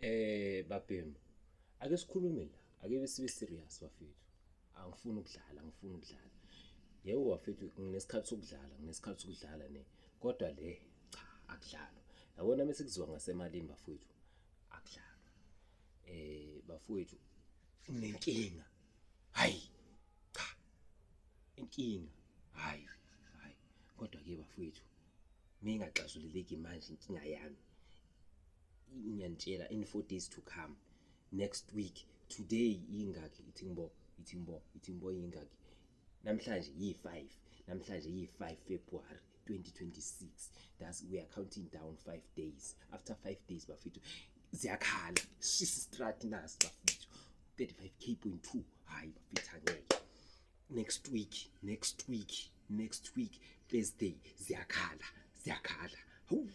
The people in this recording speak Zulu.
Babhemu, ake sikhulume la, ake sibe serious bafethu. Angifuni ukudlala, angifuni ukudlala. Yebo bafethu, nginesikhathi sokudlala, nginesikhathi sokudlala ne. Kodwa le cha, akudlalwa. Yabona mase kuziwa ngasemalini bafethu, akudlalwa. Bafowethu, nginenkinga. Hayi cha. Inkinga. Hayi, hayi. Kodwa ke bafowethu, mingaxazululeki manje inkinga yami. Ngiyanitshela, in 4 days to come, next week, today ingaki, ithi ngibo, ithi ngibo, ithi ngibo ingaki namhlanje? Yi5 namhlanje, yi5 February 2026. That's, we are counting down 5 days. After 5 days bafethu, ziyakhala shisa strat nasi bafethu, 35K.2. Hayi bafethu, angeke. Next week, next week, next week Thursday, ziyakhala, ziyakhala. Hawu.